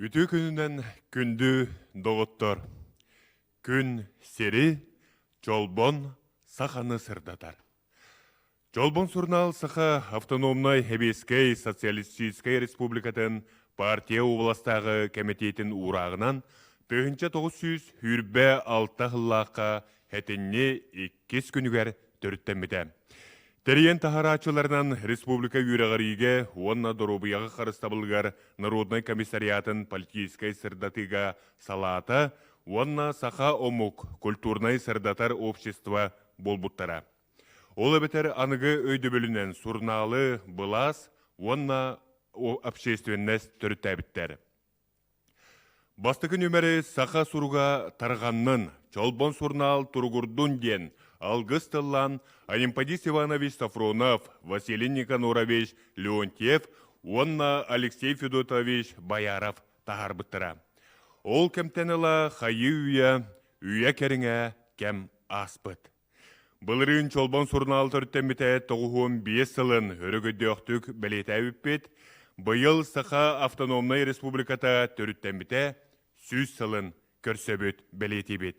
Үтүө күнүнэн күндү доҕоттор! Күн сири, Чолбон саханы сырдатар. Чолбон сурунаал Саха автономнай Сэбиэскэй Социалистическай Республикатын партия уобаластааҕы кэмитиэтин уурааҕынан 1926 сыллаахха сэтинньи иккис күнүгэр төрүттэммитэ. Тэрийэн таһарааччыларынан республика үөрэҕириигэ уонна доруобуйаҕа харыстабылыгар Народнай комиссариатын политическай сырдатыыга салаата уонна Саха омук культурнай сырдатар общество буолбуттара. Ол эбэтэр аныгы өйдөбүлүнэн сурунаалы былаас уонна общественность төрүттээбиттэр. Бастакы нүмэри саха суруга тарҕаннын, Чолбон сурунаал туругурдун диэн алгыс тыллаан Анемподист Иванович Софронов, Василий Никанорович Леонтьев уонна Алексей Федотович Бояров таһаарбыттара. Ол кэмтэн ыла хайыы-үйэ, үйэ кэриҥэ кэм ааспыт. Былырыын Чолбон сурунаал төрүттэммитэ 95 сылын өрөгөйдөөхтүк бэлиэтээбиппит. Быйыл Саха автономнай республиката төрүттэммитэ 100 сылын көрсөбүт, бэлиэтиибит.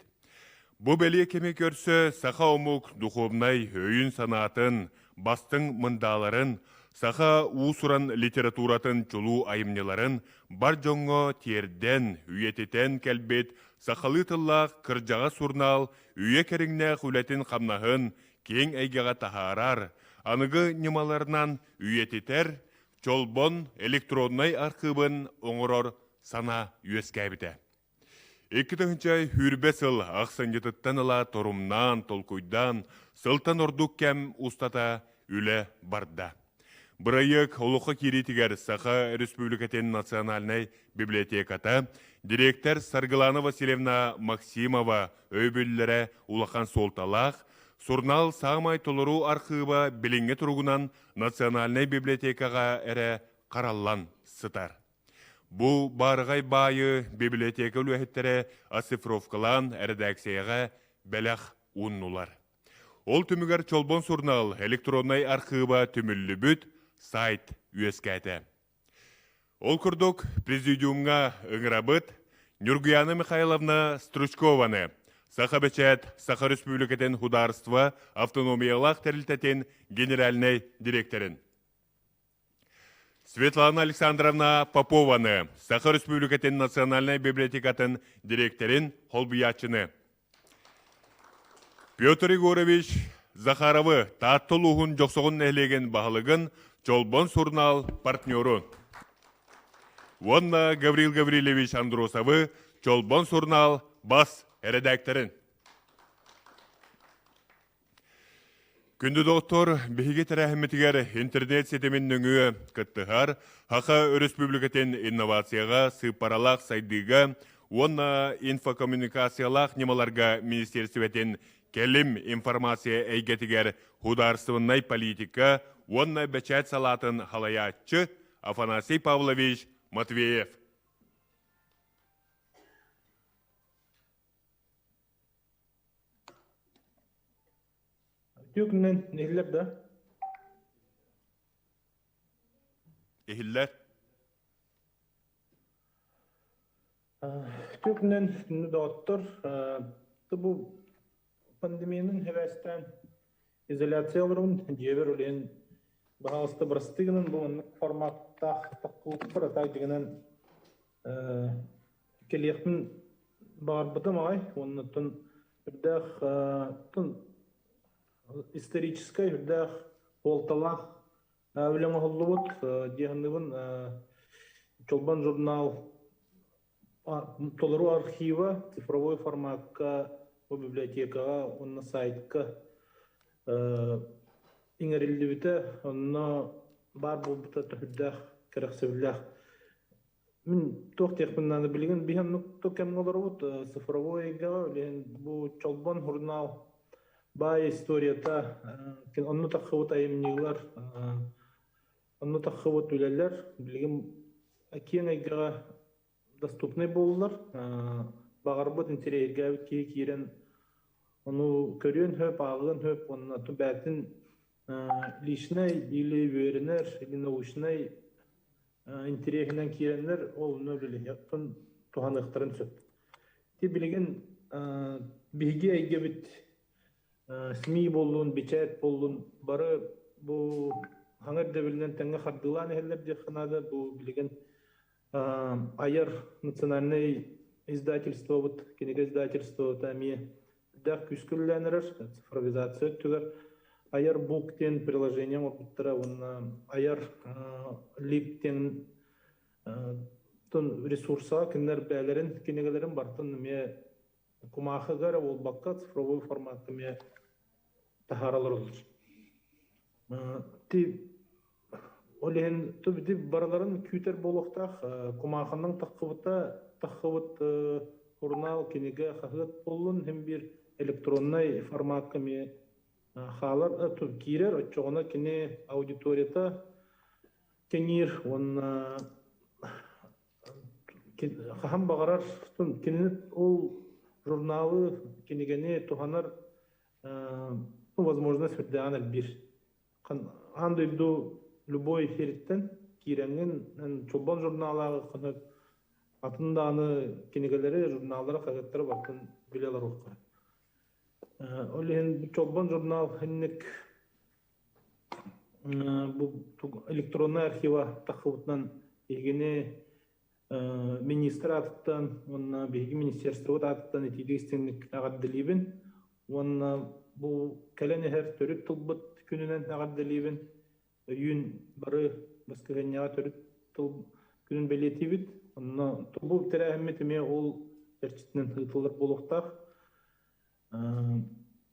Бу бэлиэ кэми көрсө саха омук духовнай өйүн-санаатын, бастыҥ мындааларын, саха уус-уран литературатын чулуу айымньыларын бар дьоҥҥо тиэрдэн, үйэтитэн кэлбит сахалыы тыллаах кырдьаҕас сурунаал үйэ кэриҥнээх үлэтин-хамнаһын киэҥ эйгэҕэ таһаарар, аныгы ньымаларынан үйэтитэр Чолбон электроннай архыыбын оҥорор санаа үөскээбитэ. 2020 сыл ахсынньытыттан ыла торумнаан, толкуйдаан, сылтан ордук кэм устата үлэ барда. Бырайыак олоххо киириитигэр Саха Республикатын национальнай библиотеката, дириэктэр Саргылана Васильевна Максимова өйөбүллэрэ улахан суолталаах, сурунаал саамай толору архыыба билиҥҥи туругунан национальнай библиотекаҕа эрэ хараллан сытар. Бу баарыҕай баайы библиотека үлэһиттэрэ оцифровкалаан эрэдээксийэҕэ бэлэх ууннулар. Ол түмүгэр Чолбон сурунаал электроннай архыыба түмүллүбүт сайт үөскээтэ. Ол курдук президиумҥа ыҥырабыт Нюргуяна Михайловна Стручкованы, Саха бэчээт Саха Республикатын Худаарство автономиялаах тэрилтэтин генеральнай дириэктэрин. Светлана Александровна Попованы, Саха Республикатын Национальнай библиотекатын дириэктэрин холбуйааччыны. Петр Егорович Захаровы, Таатта улууһун Дьохсоҕун нэһилиэгин баһылыгын, Чолбон сурунаал партнеру. Уонна Гаврил Гаврильевич Андросовы, Чолбон сурунаал бас эрэдээктэрин. Күндү доҕоттор, биһиги тэрээһиммитигэр интернет ситимин нөҥүө кыттыһар Саха Өрөспүүбүлүкэтин инновацияҕа, сыыппаралаах сайдыыга уонна инфокоммуникациялаах ньымаларга министиэристибэтин кэлим информация эйгэтигэр судаарыстыбаннай политика уонна бэчээт салаатын салайааччы Афанасий Павлович Матвеев. Үтүө күнүнэн иһиллэр да? Иһиллэр. Үтүө күнүнэн күндү доҕоттор. Бу пандемиянын хэбээстээн изоляция олорун дьиэбэр үлээн баһаалыста бырастыы гынан бу маннык форматтаах таххыбыппар атаак дьигинэн кэлиэхпин баҕарбытым аҕай уонна үрдээх историческай үрдээх суолталаах үлэ оҥоһуллубут дии саныыбын. Чолбон журнал толору архива цифровой формакка бу библиотекаҕа уонна сайтка иҥэриллибитэ, онно баар буолбута үрдээх кэрэхсэбиллээх. Мин туох диэхпин наада, билигин биһи оннук кэмҥэ олоробут, цифровой эйгэҕэ билигин бу Чолбон журнал баай историята, онно тахсыбыт айымньылар, онно тахсыбыт үлэлэр билигин киэҥ эйгэҕэ доступнай буоллулар. Баҕарбыт интэриэһиргээбит киһи киирэн ону көрүөн сөп, ааҕыан сөп уонна бэйэтин личнэй или үөрэнэр, или научнай. интэриэһинэн киирэннэр ол онно үлэлэһиэхтэн туһаныахтарын сөп. Ити билигин биһиги эйгэбит СМИ буоллун, бэчээт буоллун бары бу хаҥа ирдэбилинэн тэҥҥэ хардыылаан иһэллэр диэххэ наада. Бу билигин айар национальнай издательствобыт, кинигэ издательствота эмиэ үрдээх күүскэ үлэлээн эрэр цифровизация өттүгэр айар бук диэн приложение оҥорбуттара уонна айар лип диэн ресурсаҕа кинилэр бэйэлэрин кинигэлэрин барытын эмиэ кумаахыга эрэ буолбакка цифровой форматка эмиэ таһааралар олор. Ти ол иһин ити барыларын күүтэр буолуохтаах кумааханан таххыбыта таххыбыт сурунаал, кинигэ, хаһыат буоллун иһин биир электроннай форматка эмиэ хаалар киирэр оччоҕуна кини аудиторията кэҥиир уонна хаһан баҕарар кинини ол журналы, кинигэни туһанар возможность сүрдээҕин элбиир. Аан дойду любой сириттэн киирэҥҥин Чолбон журналааҕы атын даҕаны кинигэлэри, журналлары, хаһыаттары барытын билэ олоруохха. Ол иһин Чолбон журнал инник бу электроннай архива таххыбытынан биһигини министр аатыттан уонна биһиги министерствобыт аатыттан итиитик истиҥник эҕэрдэлиибин уонна бу кэлэн иһэр төрүт тылбыт күнүнэн эҕэрдэлиибин. Өйүүн бары баскыһыанньаҕа төрүт тыл күнүн бэлиэтиибит. Онно бу тэрээһиммит эмиэ ол чэрчитинэн ыытыллар буолуохтаах.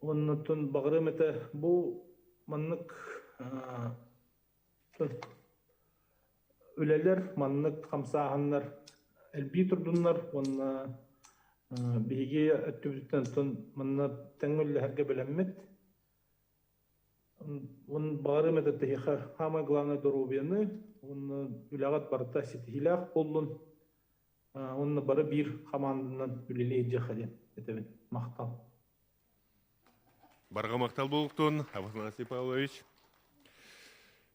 Оннуттан баҕарыам этэ бу маннык үлэлэр, маннык хамсааһыннар элбии турдуннар уонна биһиги өттүбүтүттэн оттон манна тэҥҥэ үлэлэһэргэ бэлэммит. Баҕарыам этэ тэһиэхэ самое главное доруобуйаны уонна үлэҕит барыта ситиһиилээх буоллун. Уонна бары биир хамаанданан үлэлии илдьиэххэ диэн этэбин. Махтал. Барҕа махтал буолуохтун, Афанасий Павлович.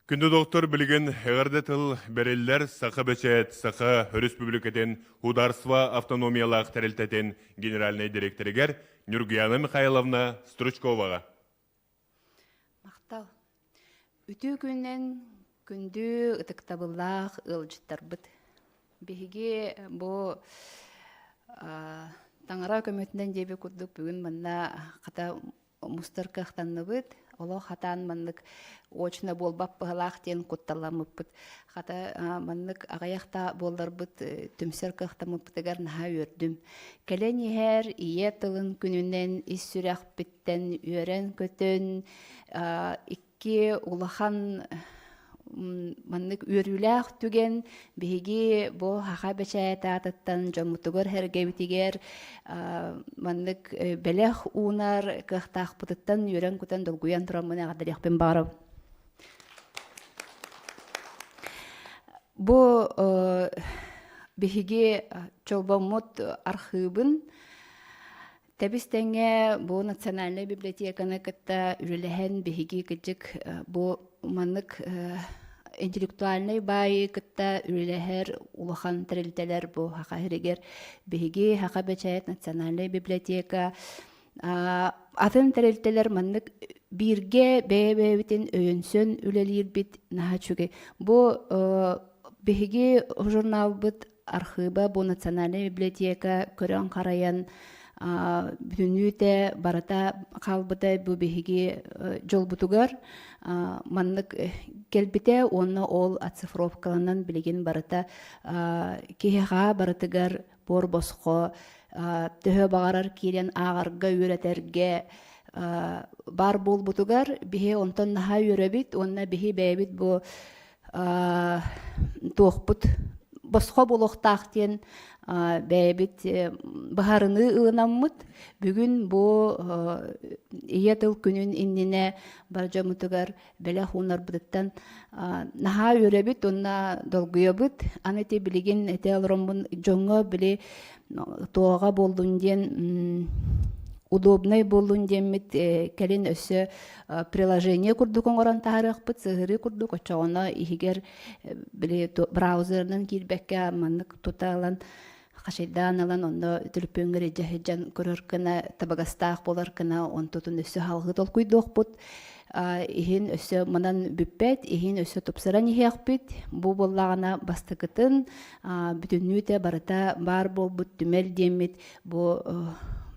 Күндү доктор билигин эҕэрдэ тыл бэриллэр Саха бэчээт Саха Өрөспүүбүлүкэтин Ударство автономиялаах тэрилтэтин генеральнай дириэктэригэр Нюргуяна Михайловна Стручковаҕа. Махтал. Үтүө күнүнэн күндү ытыктабыллаах ыалдьыттарбыт. Биһиги бу таҥара көмөтүнэн диэби курдук бүгүн манна хата мустар кыахтанныбыт. Олох хатаан маннык очно буолбат быһалаах диэн кутталламмыппыт. Хата маннык аҕыйах да буолларбыт түмсэр кыахтаммыппытыгар наһаа үөрдүм. Кэлэн иһэр ийэ тылын күнүнэн ис сүрэхпиттэн үөрэн-көтөн икки улахан маннык үөрүүлээх түгэн биһиги бу Саха бэчээт аатыттан дьоммутугар сэргэбитигэр маннык бэлэх уунар кыахтаахпытыттан үөрэн-көтөн долгуйан тураммын эҕэрдэлиэхпин баҕарабын. Бу биһиги чолбоммут архыыбын тэбис-тэҥҥэ бу национальнай библиотеканы кытта үлэлэһэн биһиги кырдьык бу маннык интеллектуальнай баайы кытта үлэлэһэр улахан тэрилтэлэр бу Саха сиригэр биһиги Саха бэчээт национальнай библиотека атын тэрилтэлэр маннык бииргэ бэйэ-бэйэбитин өйөнсөн үлэлиирбит наһаа үчүгэй. Бу биһиги журналбыт архыыба бу национальнай библиотека көрөн-харайан бүтүннүүтэ барыта хаалбыта бу биһиги дьолбутугар маннык кэлбитэ уонна ол оцифровкаланан билигин барыта киһиэхэ барытыгар буор босхо төһө баҕарар киирэн ааҕарга үөрэтэргэ баар буолбутугар биһи онтон наһаа үөрэбит уонна биһи бэйэбит бу туохпут босхо буолуохтаах диэн бэйэбит быһаарыныы ылынаммыт бүгүн бу ийэ тыл күнүн иннинэ бар дьоммутугар бэлэх уунарбытыттан наһаа үөрэбит уонна долгуйабыт. Аны ити билигин этэ олороммун дьоҥҥо били туоҕа буоллун диэн Удобнай буоллун диэммит кэлин өссө приложение курдук оҥорон таһаарыахпыт, сыһырыы курдук оччоҕуна иһигэр били браузерынан киирбэккэ маннык тута ылан хачайдаан ылан онно төлөпүөҥҥэр илдьэ сылдьан көрөр гына табыгастаах буолар гына онтутун өссө салҕыы толкуйдуохпут иһин өссө манан бүппэт иһин өссө тупсаран иһиэхпит бу буоллаҕына бастакытын бүтүннүүтэ барыта баар буолбут түмэл диэммит бу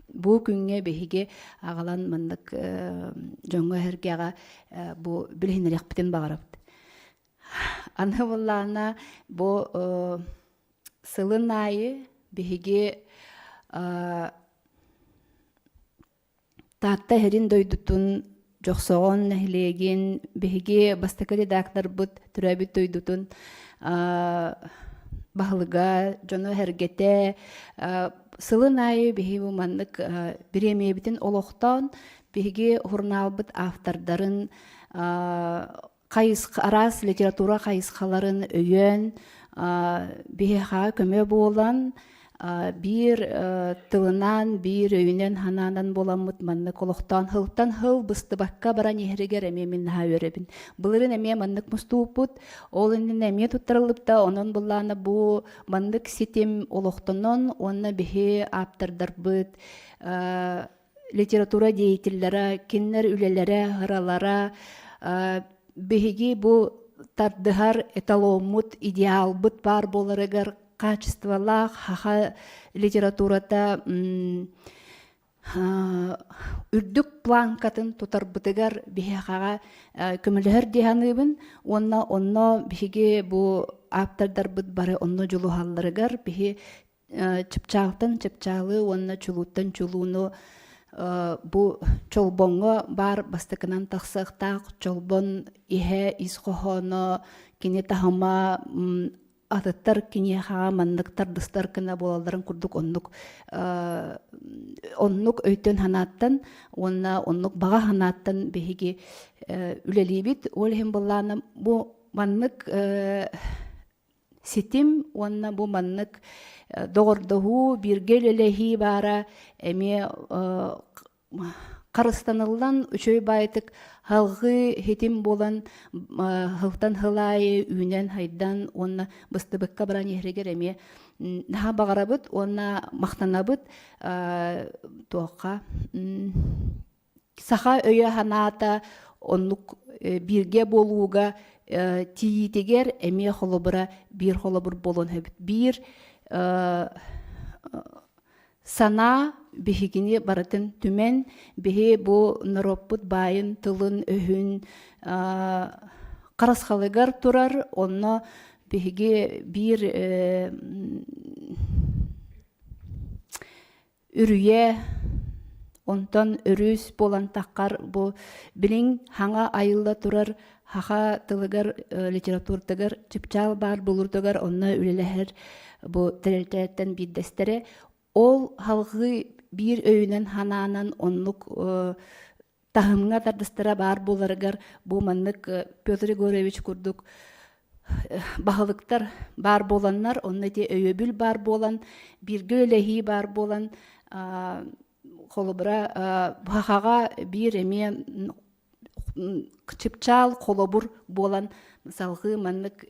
бу күҥҥэ биһиги аҕалан маннык дьоҥҥо-сэргэҕэ бу билиһиннэриэхпитин баҕарабыт. Аны буоллаҕына бу сылын аайы биһиги Таатта иһэрин дойдутун Дьохсоҕон нэһилиэгин биһиги бастакы редакторбыт төрөөбүт дойдутун баһылыга, дьоно-сэргэтэ сылын аайы биһиги бу маннык бириэмийэбитин олохтоон биһиги сурунаалбыт автордарын араас литература хайысхаларын өйөөн биһиэхэ көмө буолан биир тылынан биир өйүнэн ханаанан буоламмыт маннык олохтоон сылтан сыл быстыбакка баран иһэригэр эмиэ мин наһаа үөрэбин былырын эмиэ маннык мустууппут ол иннинэ эмиэ туттарыллыбыта онон былаана бу маннык ситим олохтонон уонна биһи ааптардарбыт литература деятеллэрэ, кинилэр үлэлэрэ, ыралара биһиги бу тардыһар эталоммут, идеалбыт баар буоларыгар качестволаах саха литературата үрдүк планкатын тутарбытыгар биһиэхэҕэ көмөлөһөр дии саныыбын уонна онно биһиги бу ааптардарбыт бары онно дьулуһалларыгар биһи чыпчаалтан чыпчаалы уонна чулууттан чулууну бу чолбоҥҥо баар бастакынан тахсыахтаах чолбон иһэ ис хоһооно кини таһыма атыттар киниэхэҕэ маннык тардыстар гына буолалларын курдук оннук оннук өйтөн санааттан уонна оннук баҕа санааттан биһиги үлэлиибит ол иһин былаана бу маннык ситим уонна бу маннык доҕордоһуу, бииргэ үлэлэһии баара эмиэ харыстаныллан үчүгэй баайытык халҕыы хитим буолан сылтан сыл аайы үүнэн-хайдан уонна быстыбыкка баран иһэригэр эмиэ наһаа баҕарабыт уонна махтанабыт туохха саха өйө-санаата оннук бииргэ буолууга тиийиитигэр эмиэ холобура биир холобур буолуон сөп. Биир санаа биһигини барытын түмэн, биһи бу норуоппут баайын тылын-өһүн харысхалыгар турар, онно биһиги биир Үрүйэ, онтон өрүс буолан таххар бу билиҥ хаҥа айылла турар саха тылыгар, литературатыгар чыпчаал баар булурдугар онно үлэлэһэр бу тэрилтэттэн биирдэстэрэ. Ол салҕыы биир өйүнэн ханаанан оннук таһымҥа тардыстара баар буоларыгар бу маннык Петр Егорович курдук баһылыктар баар буоланнар, онно ити өйөбүл баар буолан, бииргэ үлэһии баар буолан, холобура, сахаҕа биир эмиэ чыпчаал холобур буолан салҕыы маннык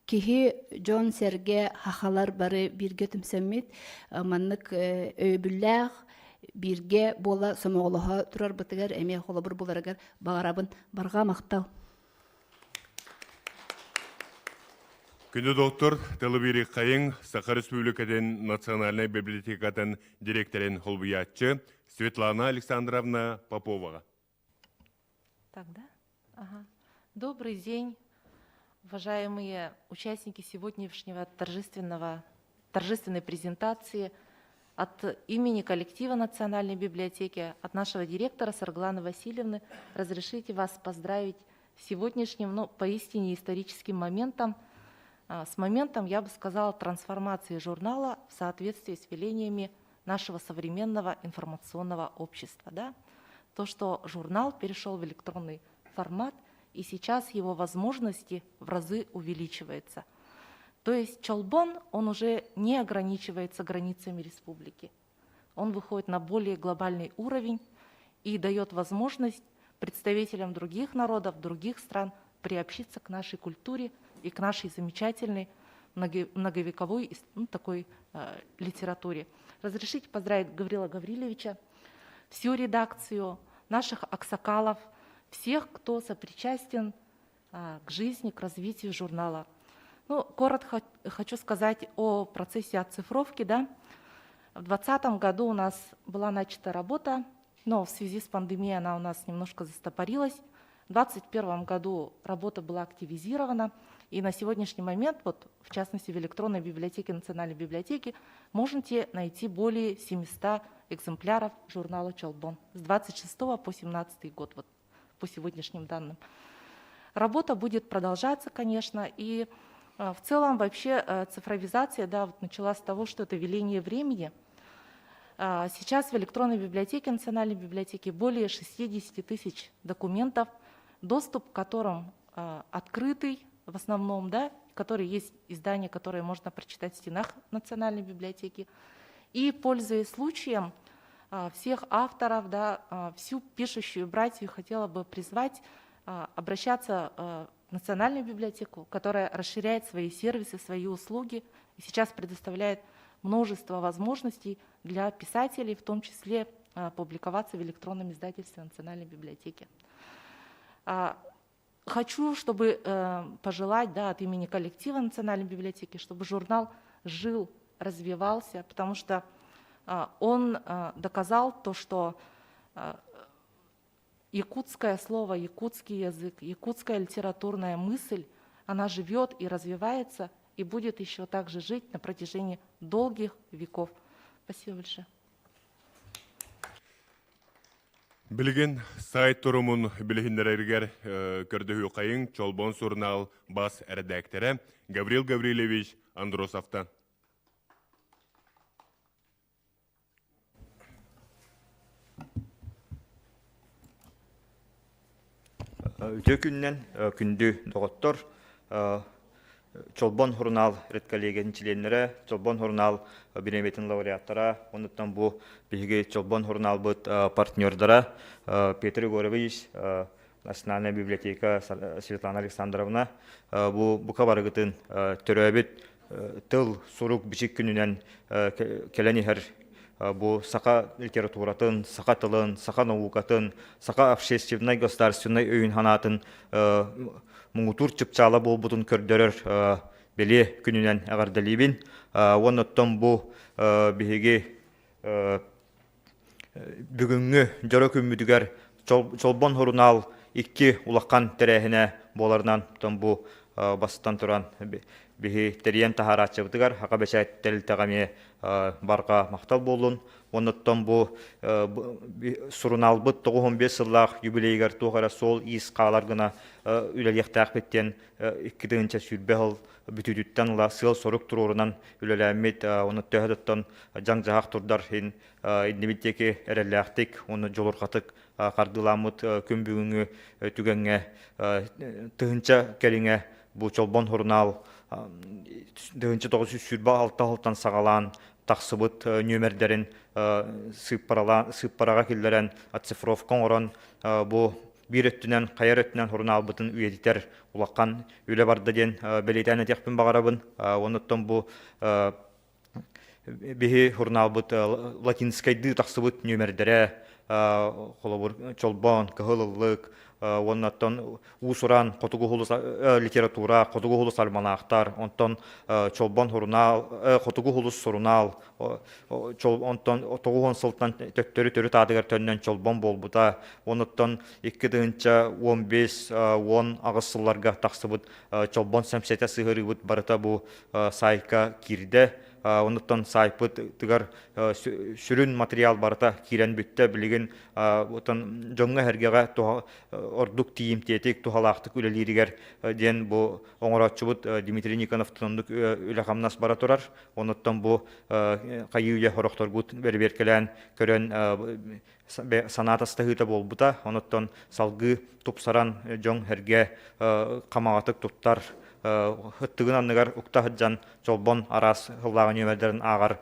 киһи дьон-сэргэ сахалар бары бииргэ түмсэммит маннык өйөбүллээх бииргэ буола сомоҕолоһо турарбытыгар эмиэ холобур буларыгар баҕарабын барҕа махтал Күндү доктор Тылыбири Хайың Саха Республикатын национальнай библиотекатын директорын холбуйааччы Светлана Александровна Поповаҕа. Так, да? Ага. Добрый день, уважаемые участники сегодняшнего торжественного, торжественной презентации от имени коллектива Национальной библиотеки, от нашего директора Саргланы Васильевны. Разрешите вас поздравить с сегодняшним, ну, поистине историческим моментом, с моментом, я бы сказала, трансформации журнала в соответствии с велениями нашего современного информационного общества. Да? То, что журнал перешел в электронный формат, и сейчас его возможности в разы увеличиваются. То есть Чолбон, он уже не ограничивается границами республики. Он выходит на более глобальный уровень и дает возможность представителям других народов, других стран приобщиться к нашей культуре и к нашей замечательной многовековой, ну, такой литературе. Разрешите поздравить Гаврила Гавриловича, всю редакцию, наших аксакалов, всех, кто сопричастен к жизни, к развитию журнала. Ну, коротко хочу сказать о процессе оцифровки. Да? В 2020 году у нас была начата работа, но в связи с пандемией она у нас немножко застопорилась. В 2021 году работа была активизирована, и на сегодняшний момент, вот, в частности, в электронной библиотеке Национальной библиотеки, можете найти более 700 экземпляров журнала «Чолбон» с 26 по 17 год, вот, по сегодняшним данным. Работа будет продолжаться, конечно, и в целом вообще цифровизация, да, вот начала с того, что это веление времени. Сейчас в электронной библиотеке, Национальной библиотеке более 60 тысяч документов, доступ к которым открытый в основном, да, которые есть издания, которые можно прочитать в стенах Национальной библиотеки. И, пользуясь случаем, всех авторов, да, всю пишущую братью хотела бы призвать обращаться в Национальную библиотеку, которая расширяет свои сервисы, свои услуги и сейчас предоставляет множество возможностей для писателей, в том числе публиковаться в электронном издательстве Национальной библиотеки. Хочу, чтобы пожелать, да, от имени коллектива Национальной библиотеки, чтобы журнал жил, развивался, потому что он доказал то, что якутское слово, якутский язык, якутская литературная мысль, она живет и развивается, и будет еще также жить на протяжении долгих веков. Спасибо большое. Билигин сайт туругун билиһиннэрэргэр көрдөһүөххэйиҥ Чолбон сурунаал бас эрэдээктэрэ Гаврил Гаврильевич Андросовтан. Үтүө күнүнэн күндү доҕоттор, Чолбон сурунаал редколлегиятын чилиэннэрэ, Чолбон сурунаал бириэмийэтин лауреаттара, онуттан бу биһиги Чолбон сурунаалбыт партнердара Петр Егорович, Национальная библиотека Светлана Александровна бу бука барыгытын төрөөбүт тыл, сурук, бичик күнүнэн кэлэн иһэр бу саха литературатын, саха тылын, саха наукатын, саха общественнай государственнай өйүн санаатын муҥутуур чыпчаала буолбутун көрдөрөр бэлиэ күнүнэн эҕэрдэлиибин. Уонна оттон бу биһиги бүгүҥҥү дьоро күммүтүгэр Чолбон сурунаал икки улахан тэрээһинэ буоларынан оттон бу бастатан туран биһи тэрийэн таһаарааччыбытыгар Саха бэчээт тэрилтэҕэ эмиэ барҕа махтал буоллун. Уонна оттон бу сурунаалбыт 95 сыллаах юбилейыгар туох эрэ суол-иис хаалар гына үлэлиэхтээхпит диэн 2020 сыл бүтүүтүттэн ыла сыал-сорук туруорунан үлэлээммит, уонна төһө да оттон дьаҥ-дьаһах турдар иһин иннибит диэки эрэллээхтик уонна дьулурҕатык хардыыламмыт күн бүгүҥҥү түгэҥҥэ тыһыынча кэриҥэ бу Чолбон сурунаал 1926 сылтан саҕалаан тахсыбыт нүөмэрдэрин сыыппараҕа киллэрэн оцифровка оҥорон бу биир өттүнэн хайар өттүнэн сурунаалбытын үйэтитэр улахан үлэ барда диэн бэлиэтээн этиэхпин баҕарабын. Онуттан бу биһи сурунаалбыт латинскайдыы тахсыбыт нүөмэрдэрэ холобур Чолбон, Кыһыл ыллык уонна оттон уус-уран хотугу сулус литература, хотугу сулус альманахтар, онтон Чолбон сурунаал, хотугу сулус сурунаал, онтон 90 сылтан төттөрү төрүт аатыгар төннөн Чолбон буолбута. Онуттан 2015 18 сылларга тахсыбыт Чолбон сэмсэтэ сыһыарыыбыт барыта бу саайка киирдэ. Онуттан саайпытыгар сүрүн материал барыта киирэн бүттэ. Билигин отон дьоҥҥо-сэргэҕэ ордук тиийимтиэтик, туһалаахтык үлэлииригэр диэн бу оҥорооччубут Дмитрий Никонов оннук үлэ-хамнас бара турар. Онуттан бу хайыы-үйэ сорохторгут бэрэбиэркэлээн көрөн санаа тастаһыыта буолбута. Онуттан салгыы тупсаран дьон-сэргэ хамаҕатык туттар, ыттыгын анныгар укта сылдьан Чолбон араас сыллааҕы нүөмэрдэрин ааҕар.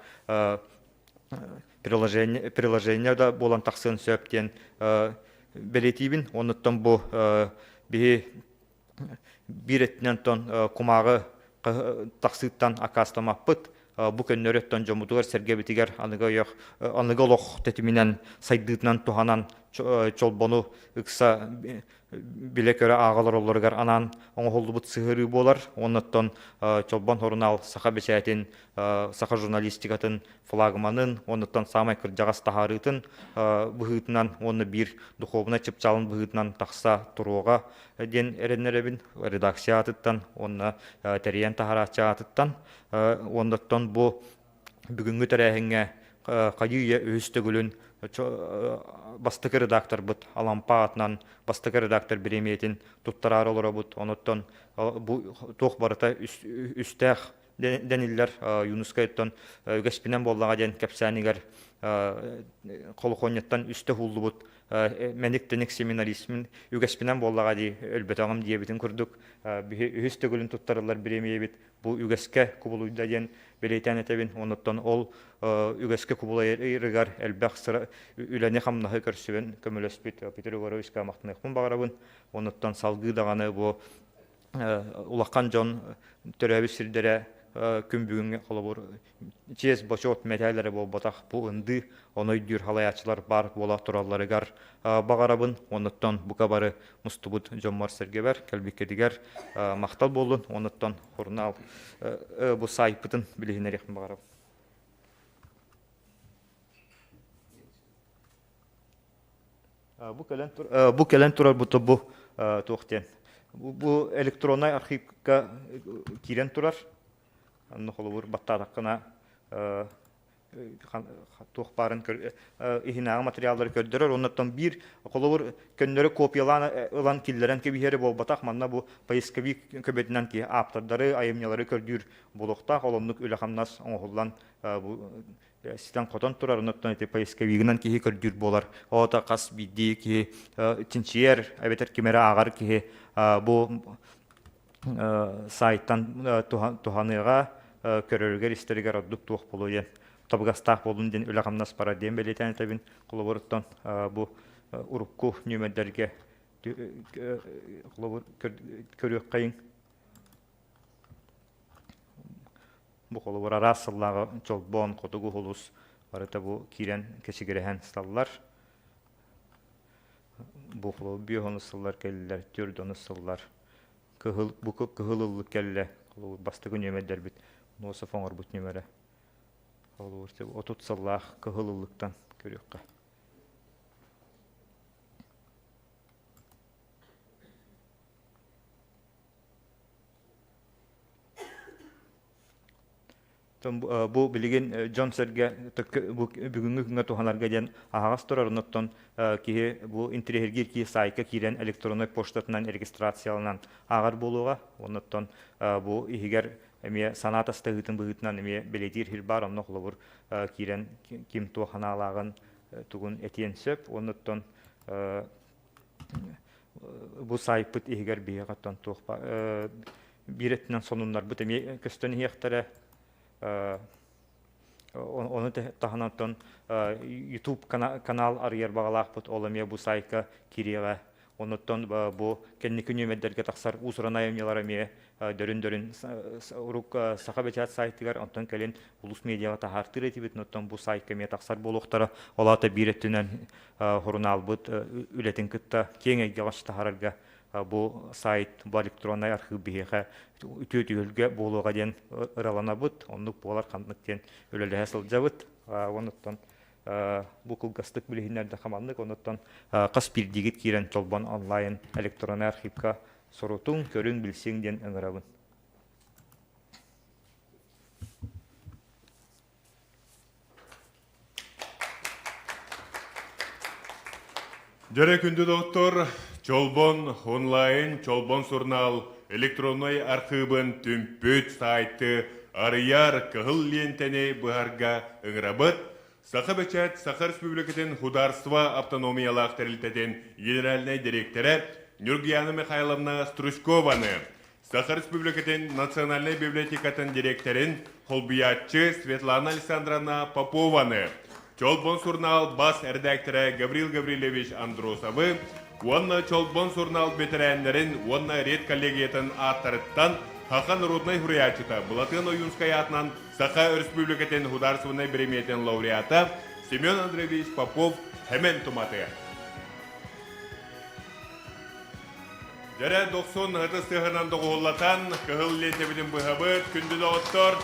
приложение приложение да буолан тахсыан сөп диэн бэлиэтиибин. Оннуттан бу биһи биир өттүнэн тон кумааҕы тахсыыттан аккаастаммаппыт. Бу көннөрү өттөн дьоммутугар сэргэбитигэр аныгы ойох аныгы олох тэтиминэн сайдыытынан туһанан чолбону ыкса билэ-көрө ааҕа олороллоругар анаан оҥоһуллубут сыһыарыы буолар. Оннуттан Чолбон сурунаал саха бэчээтин, саха журналистикатын флагманын, оннуттан саамай кырдьаҕас таһаарыытын быһыытынан уонна биир духуобунай чыпчаалын быһыытынан тахса туруоҕа диэн эрэннэрэбин редакция аатыттан уонна тэрийэн таһарааччы аатыттан. Оннуттан бу бүгүҥҥү тэрээһиҥҥэ хайыы-үйэ үһүс төгүлүн бастакы редакторбыт Алампа аатынан бастакы редактор бириэмийэтин туттараары олоробут. Онуттан бу туох барыта үстээх дэниллэр Юнускайтан үгэспинэн буоллаҕа диэн кэпсээнигэр холохуонньаттан үстэ уһуллубут мэник-тэник семинаристмин үгэспинэн буоллаҕа дии өлбөтөҕүм диэбитин курдук үһүс төгүлүн туттарыллар бириэмийэбит бу үгэскэ кубулуйда диэн бэлиэтээн этэбин. Онуттан ол үгэскэ кубулуйарыгар элбэх сыра үлэни-хамнаһы көрсүбэн көмөлөспүт Петр Егоровичка махтаныахпын баҕарабын. Онуттан салгыы даҕаны бу улахан дьон төрөөбүт сирдэрэ күн бүгүҥҥэ холобур чиэс бочуот мэтээлэрэ буолбатах бу ындыы ону өйдүүр халайааччылар баар буола туралларыгар баҕарабын. Онуттан бука бары мустубут дьоммор-сэргэбэр кэлбиккитигэр махтал буоллун. Онуттан сурунаал бу саайпытын билиһиннэриэхпин баҕарабын. Бу кэлэн бу кэлэн турар бу туох диэн бу электроннай архивка киирэн турар. Онно холобур баттаатаххына туох баарын иһинээҕи материаллары көрдөрөр. Оннуттан биир холобур көннөрү копиялаан ылан киллэрэн кэбиһэри буолбатах. Манна бу поисковик көмөтүнэн киһи ааптардары, айымньылары көрдүүр буолуохтаах. Ол оннук үлэ-хамнас оҥоһуллан бу ситэн-хотон турар. Оннуттан ити поисковигынан киһи көрдүүр буолар. Оҕото хас биирдии киһи чинчийэр эбэтэр ким эрэ ааҕар киһи бу сайтан туһаныаҕа, көрөрүгэр-истэригэр ордук туох буолуо диэн табыгастаах буоллун диэн үлэ-хамнас барар диэн бэлиэтээн этэбин. Холобуруттан бу урукку нүөмэрдэргэ холобур көрүөххэйиҥ. Бу холобур араас сыллааҕы Чолбон, Хотугу Улус барыта бу киирэн кэчигирэһэн сыталлар. Бу холобур 5 сыллар кэллилэр, 4 сыллар. Кыһыл, бу кыһыл ыллык кэллэ. Холобур, бастакы нүөмэрдэрбит Носов оҥорбут нүөмэрэ. Холобур, 30 сыллаах кыһыл ыллыктан көрүөххэ. Бу билигин дьон-сэргэ бүгүҥҥү күҥҥэ туһанарга диэн аһаҕас турар, оннуттан киһи бу интэриэһиргиир киһи саайка киирэн электроннай почтатынан регистрацияланан ааҕар буолуоҕа. Оннуттан бу иһигэр эмиэ санаа тастаһыытын быһыытынан эмиэ бэлиэтиир сир баар, онно холобур киирэн ким туох санаалааҕын тугун этиэн сөп. Оннуттан бу саайпыт иһигэр биһиэхэ оттон туох биир өттүнэн сонуннарбыт эмиэ көстөн иһиэхтэрэ. Ону таһынан оттон YouTube канал арыйар баҕалаахпыт, ол эмиэ бу сайтка киириэҕэ. Онуттан бу кэнники нүөмэрдэргэ тахсар уус-уран айымньылар эмиэ дөрүн-дөрүн урук Саха бэчээт сайтыгар, онтон кэлин Улус медиаҕа таһаартыыр этибит, оттон бу сайтка эмиэ тахсар буолуохтара. Ол аата биир өттүнэн сурунаалбыт үлэтин кытта киэҥ эйгэҕэ таһаарарга бу сайт, бу электроннай архыып биһиэхэ үтүө түһүлгэ буолуоҕа диэн ыраланабыт, оннук буолар ханнык диэн үлэлэһэ сылдьабыт. Онуттан бу кылгастык билиһиннэрдэ хаманнык, онуттан хас биирдиигит киирэн Чолбон онлайн электроннай архивка сурутуҥ, көрүҥ, билсиҥ диэн ыҥырабын. Дьэрэ күндү доҕоттор, Чолбон онлайн, Чолбон сурунаал электроннай архыыбын түмпүт сайты арыйар кыһыл лиэнтэни быһарга ыҥырабыт. Саха бэчээт Саха Республикатын Худаарство автономиялаах тэрилтэтин генеральнай дириэктэрэ Нюргияна Михайловна Стручкованы, Саха Республикатын Национальнай библиотекатын дириэктэрин холбуйааччы Светлана Александровна Попованы, Чолбон сурунаал бас эрэдээктэрэ Гаврил Гаврильевич Андросовы уонна Чолбон сурунаал бэтэрээннэрин уонна редколлегиятын ааттарыттан Саха народнай суруйааччыта Былатыан Ойуунскай аатынан Саха Өрөспүүбүлүкэтин Художественнай бириэмийэтин лауреата Семен Андреевич Попов Хэмэн Туматы. Дьэрэ дохсун ытыс тыаһынан доҕуһуллатан, кыһыл лиэнтэбитин быһабыт, күндү доҕоттор!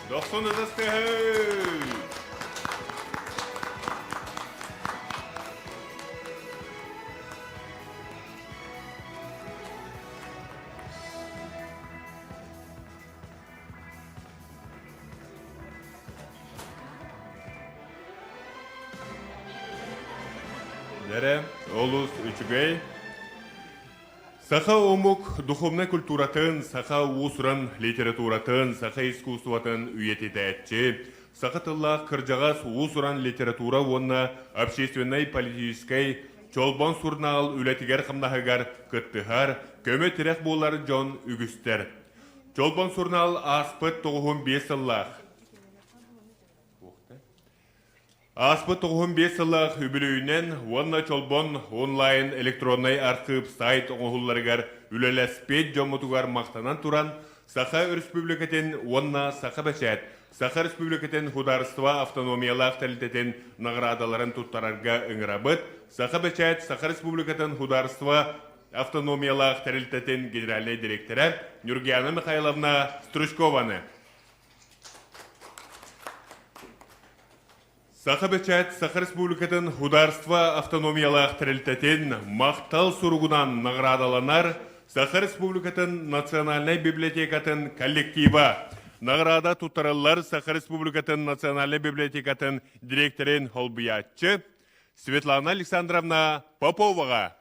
Дохсун ытыс тыаһы! Дэрэ, олус үчүгэй. Саха омук духовнай культуратын, саха уус-уран литературатын, саха искусствотын үйэтитээччи, саха тыллаах кырдьаҕас уус-уран литература уонна общественнай-политическай Чолбон сурунаал үлэтигэр-хамнаһыгар кыттыһар, көмө-тирэх буолар дьон үгүстэр. Чолбон сурунаал ааспыт 95 сыллаах Ааспыт 95 сыллаах үбүлүөйүнэн уонна Чолбон онлайн электроннай архыып сайт оҥоһулларыгар үлэлэспит дьоммутугар махтанан туран, Саха Өрөспүүбүлүкэтин уонна Саха бэчээт, Саха Республикатын Художество автономиялаах тэрилтэтин наҕараадаларын туттарарга ыҥырабыт. Саха бэчээт Саха Республикатын Художество автономиялаах тэрилтэтин генеральнай дириэктэрэ Нюргиана Михайловна Стручкованы. Саха бэчээт Саха Республикатын Художество автономиялаах тэрилтэтин махтал суругунан наҕараадаланар Саха Республикатын Национальнай библиотекатын коллектива. Наҕараада туттарыллар Саха Республикатын Национальнай библиотекатын директорын холбуйааччы Светлана Александровна Поповаҕа.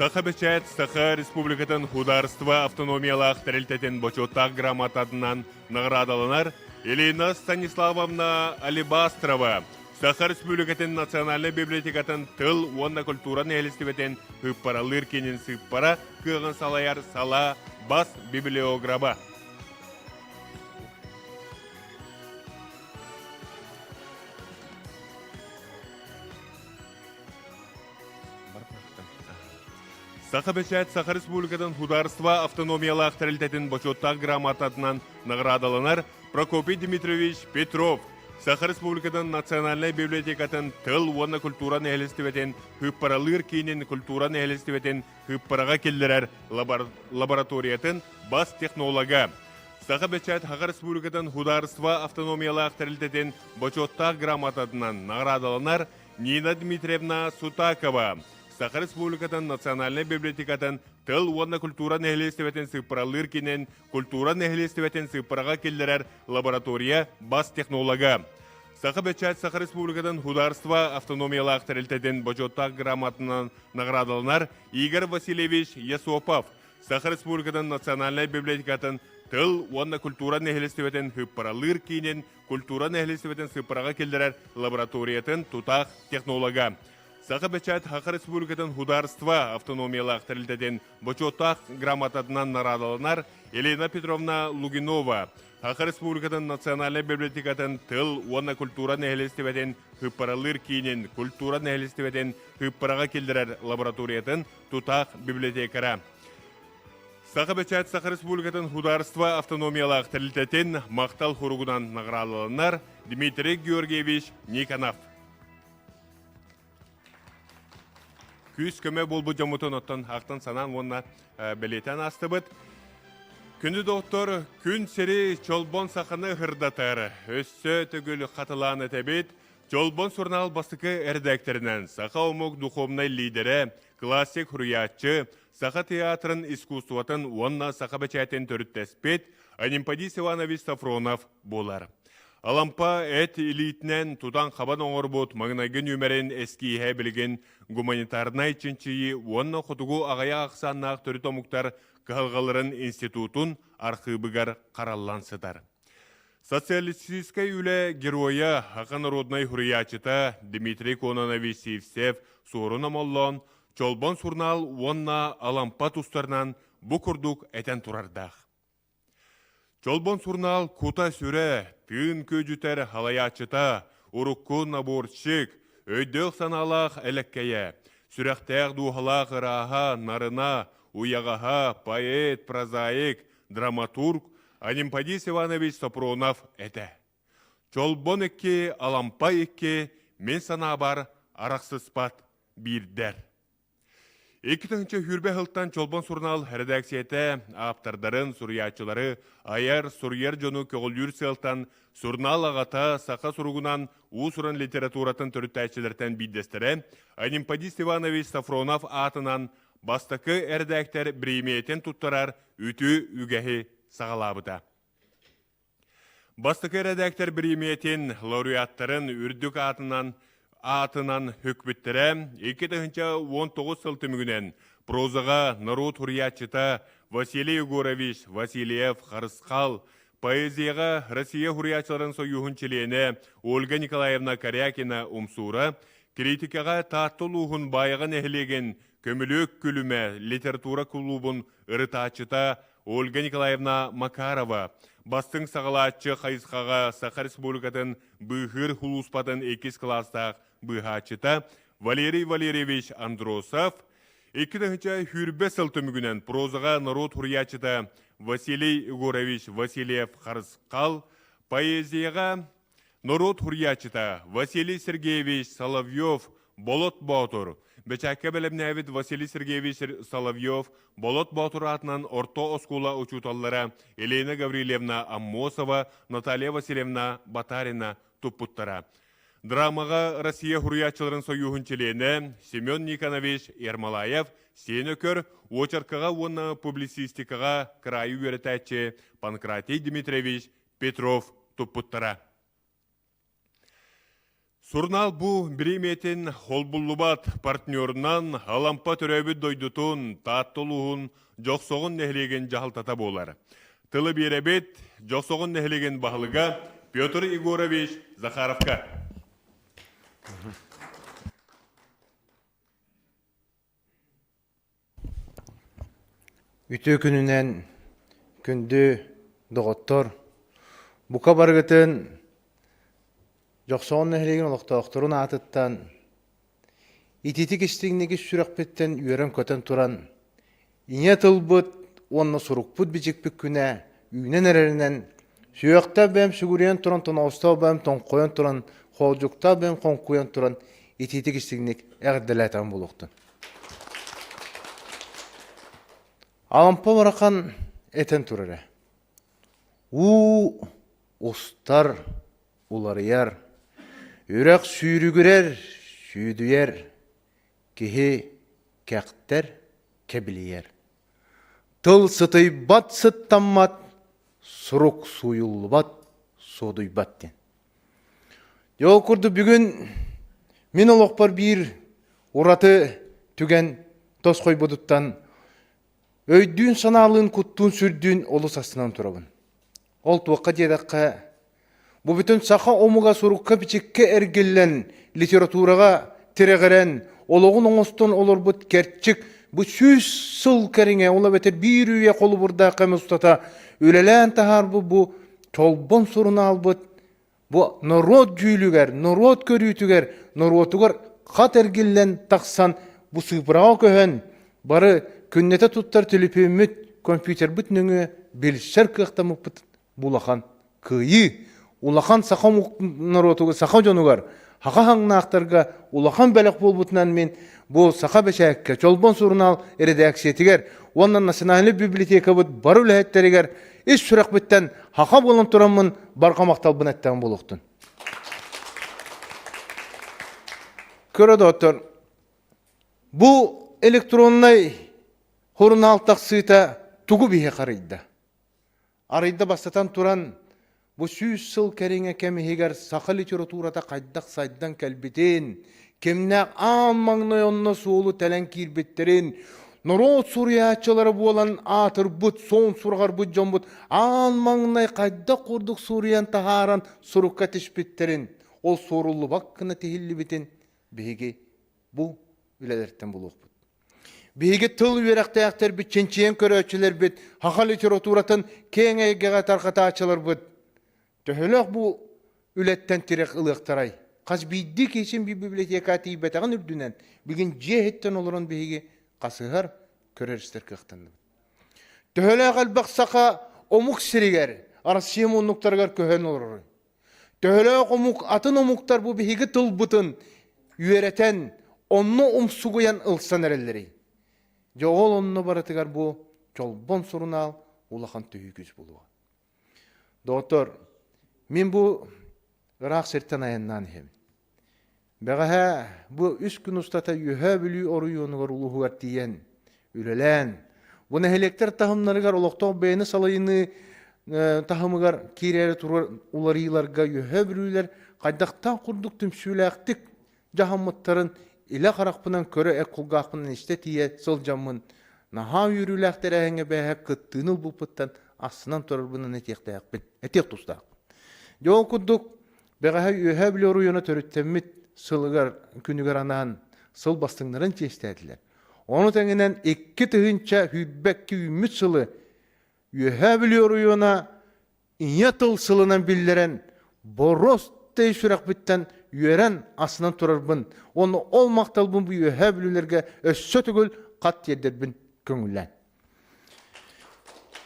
Саха бэчээт Саха Республикатын Художество автономиялаах тэрилтэтин бочуоттаах грамотатынан наҕараадаланар Елена Станиславовна Алибастрова Саха Республикатын Национальнай библиотекатын тыл уонна культура нэһилиэстибэтин ыыппаралыыр киинин сыыппара кыаҕын салайар сала бас библиограба. Саха бэчээт Саха Республикатын Художество автономиялаах тэрилтэтин бочуоттаах грамотатынан наҕараадаланар Прокопий Дмитриевич Петров Саха Республикатын Национальнай библиотекатын тыл уонна культура нэһилиэстибэтин ыыппаралыыр киинин культура нэһилиэстибэтин ыыппараҕа киллэрэр лабораториятын бас технолога Саха бэчээт Саха Республикатын Художество автономиялаах тэрилтэтин бочуоттаах грамотатынан наҕараадаланар Нина Дмитриевна Сутакова, Саха Республикатын Национальнай библиотекатын тыл уонна культура нэһилиэстибэтин сыыппаралыыр киинин культура нэһилиэстибэтин сыыппараҕа киллэрэр лаборатория бас технолога. Саха бэчээт Саха Республикатын Художество автономиялаах тэрилтэтин бочуоттаах грамотатынан наҕараадаланар Игорь Васильевич Есопов, Саха Республикатын Национальнай библиотекатын тыл уонна культура нэһилиэстибэтин ыыппаралыыр киинин культура нэһилиэстибэтин сыыппараҕа киллэрэр лабораториятын тутаах технолога. Саха бэчээт Саха Республикатын Художество автономиялаах тэрилтэтин бочуоттаах грамотатынан нараадаланар Елена Петровна Лугинова, Саха Республикатын Национальнай библиотекатын тыл уонна культура нэһилиэстибэтин ыыппаралыыр киинин культура нэһилиэстибэтин ыыппараҕа киллэрэр лабораториятын тутаах библиотекара. Саха бэчээт Саха Республикатын Художество автономиялаах тэрилтэтин махтал хуругунан наҕараадаланар Дмитрий Георгиевич Никонов. Күүс-көмө буолбут дьоммутун оттон ахтан санаан уонна бэлиэтээн аастыбыт. Күндү доктор, күн сири чолбон саханы ырдатар, өссө төгүл хатылаан этэбит. Чолбон сурунаал бастакы эрэдээктэринэн саха омук духовнай лидерэ, классик суруйааччы, Саха театрын искусствотын уонна саха бэчээтин төрүттэспит Анемподист Иванович Софронов буолар. Алампа эт илиитинэн тутан-хабан оҥорбут маҥнайгы нүөмэрин эскииһэ билигин гуманитарнай чинчийии уонна хотугу аҕыйах ахсааннаах төрүт омуктар кыһалҕаларын институтун архыыбыгар хараллан сытар. Социалистическай үлэ геройа, Аха народнай суруйааччыта Дмитрий Кононович Сивцев суорун омоллоон Чолбон сурунаал уонна Алампа тустарынан бу курдук этэн турардаах. Чолбон сурунаал кута-сүрэ, тыын күөдьүтэр халайааччыта, урукку наборщик, өйдөөх-санаалаах элэккэйэ, сүрэхтээх дууһалаах ырааһа, нарына, уйаҕаһа, поэт, прозаик, драматург Анемподист Иванович Сопронов этэ. Чолбон икки, Алампа икки, мин санаабар, арахсыспат биирдэр. 2020 сылтан Чолбон сурунаал эрэдээксийэтэ ааптардарын, суруйааччылары, айар, суруйар дьону көҕүлүүр сыалтан сурунаал аҕата саха суругунан уус-уран литературатын төрүттээччилэртэн биирдэстэрэ Анемподист Иванович Софронов аатынан бастакы эрэдээктэр бириэмийэтин туттарар үтүө үгэһи саҕалаабыта. Бастакы эрэдээктэр бириэмийэтин лауреаттарын үрдүк аатынан аатынан үкпүттэрэ. 2019 сыл түмүгүнэн прозаҕа норуот суруйааччыта Василий Егорович Васильев Харысхал, поэзияҕа Россия суруйааччыларын сойууһун чилиэнэ Ольга Николаевна Корякина Умсуура, критикаҕа Таатта улууһун Баайаҕа нэһилиэгин Көмүлүөк күлүмэ литература кулуубун ырытааччыта Ольга Николаевна Макарова, бастыҥ саҕалааччы хайысхаҕа Саха Республикатын быыһыыр сулууспатын иккис кылаастаах быыһааччыта Валерий Валерьевич Андросов, 2020 сыл түмүгүнэн прозаҕа норуот суруйааччыта Василий Егорович Васильев-Харысхал, поэзияҕа Норуот суруйааччыта Василий Сергеевич Соловьев Болот Боотур, бэчээккэ бэлэмнээбит Василий Сергеевич Соловьев Болот Боотур аатынан орто оскуола учууталлара Елена Гаврильевна Аммосова, Наталья Васильевна Батарина туппуттара. Драмаҕа Россия суруйааччыларын сойууһун чилиэнэ Семен Никонович Ермолаев сиэн өкөр, уочаркаҕа уонна публицистикаҕа кыраайы үөрэтээччи Панкратий Дмитриевич Петров туппуттара. Сурунаал бу бириэмийэтин холбуллубат партнерунан Алампа төрөөбүт дойдутун, Таатта улууһун Дьохсоҕун нэһилиэгин дьаһалтата буолар. Тылы биэрэбит Дьохсоҕун нэһилиэгин баһылыга Петр Егорович Захаровка. Үтүө күнүнэн, күндү доҕоттор! Бука барыгытын Дьохсоҕон нэһилиэгин олохтоохторун аатыттан ититик истиҥник ис сүрэхпиттэн үөрэн-көтөн туран, ийэ тылбыт уонна сурукпут-бичикпит күнэ үүнэн эрэринэн, сүһүөхтээх бэйэм сүгүрүйэн туран, тоноҕостоох бэйэм тоҥхойон туран, хоолдьуктаах бэйэм хоҥкуйан туран итиитик истиҥник эҕэрдэлээтэҕим буолуохтун. Алампа барахан этэн турара. Уу устар, уларыйар, үрэх сүүрүгүрэр, сүүдүйэр, киһи кэхтэр, кэбилийэр. Тыл сытыйбат, сыттаммат, сурук сууйуллубат, суодуйбат диэн. Дьэ ол курдук бүгүн мин олохпор биир ураты түгэн тосхойбутуттан өйдүүн-санаалыын, куттуун-сүрдүүн олус астынан турабын. Ол туохха диэтэххэ, бу бүтүн саха омуга сурукка-бичиккэ эргиллэн, литератураҕа тирэҕирэн, олоҕун оҥостон олорбут кэрчик бу 100 сыл кэриҥэ, ол эбэтэр биир үйэ холобурдаах кэм устата үлэлээн таһаарбыт бу Чолбон сурунаалбыт бу норуот дьүүлүгэр, норуот көрүүтүгэр, норуотугар хат эргиллэн тахсан бу сыыпыраҕа көһөн бары күннэтэ туттар төлөпүөммүт, компьютербыт нөҥүө билсэр кыахтаммыппыт бу улахан кыайыы. Улахан саха норуотугар, саха дьонугар, саха хаҥнаахтарга улахан бэлэх буолбутунан мин бу Саха бэчээккэ, Чолбон сурунаал эрэдээксийэтигэр уонна Национальнай библиотекабыт бары үлэһиттэригэр ис сүрэхпиттэн хаха буолан тураммын барҕа махталбын эттэҕим буолуохтун. Көрө доҕоттор, бу электроннай Сурунаал тахсыыта тугу биһи харыйда? Арыйда бастатан туран, бу 100 сыл кэриҥэ кэм иһигэр саха литературата хайдах сайдан кэлбитин, кимнээх аан маҥнай онно суолу тэлэн киирбиттэрин, норуот суруйааччылара буолан аатырбыт, суон сураҕарбыт дьоммут аан маҥнай хайдах курдук суруйан таһааран сурукка түспүттэрин, ол суоруллубат гына тиһиллибитин биһиги бу үлэлэртэн булуохпут. Биһиги тыл үөрэхтээхтэрбит, чинчийэн көрөөччүлэрбит, саха литературатын киэҥ эйгэҕэ тарҕатааччыларбыт төһөлөөх бу үлэттэн тирэх ылыахтарай? Хас биирдии киһи библиотека тиийбэтэҕин үрдүнэн, бүгүн дьиэ иһиттэн олорон биһиги хасыһар, көрөр-истэр кыахтанныбыт. Төһөлөөх элбэх саха омук сиригэр, Россия муннуктарыгар көһөн олоророй? Төһөлөөх омук атын омуктар бу биһиги тылбытын үөрэтэн, онно умсугуйан ылсан эрэллэрий? Дьэ ол онно барытыгар бу Чолбон сурунаал улахан төһүү күүс буолуоҕа. Доҕоттор, мин бу ыраах сиртэн айаннаан иһэбин. Бэҕэһээ бу үс күн устата Үөһээ Бүлүү оройуонугар улууһугар тиийэн үлэлээн, бу нэһилиэктэр таһымнарыгар олохтоох бэйэни салайыныы таһымыгар киирээри турар уларыйыыларга Үөһээ Бүлүүлэр хайдахтаах курдук түмсүүлээхтик дьаһаммыттарын илэ харахпынан көрө эт кулгаахпынан истэ тиийэ сылдьаммын наһаа үөрүүлээх тэрээһиҥҥэ бээһэ кыттыыны ылбыппыттан астынан турарбынан этиэхтээхпин, этиэх тустаахпын. Дьэ ол курдук Бэҕэһээ Үөһээ Бүлүү оройуона төрүттэммит сылыгар күнүгэр анаан сыл бастыҥнарын чиэстээтилэр. Ону тэҥинэн 2022 үүммүт сылы Үөһээ Бүлүү оройуона Ийэ тыл сылынан биллэрэн боруос сүрэхпиттэн үөрэн астынан турарбын уонна ол махталбын бу Үөһээ Бүлүүлэргэ өссө төгүл хат тиэрдэрбин көҥүллээн.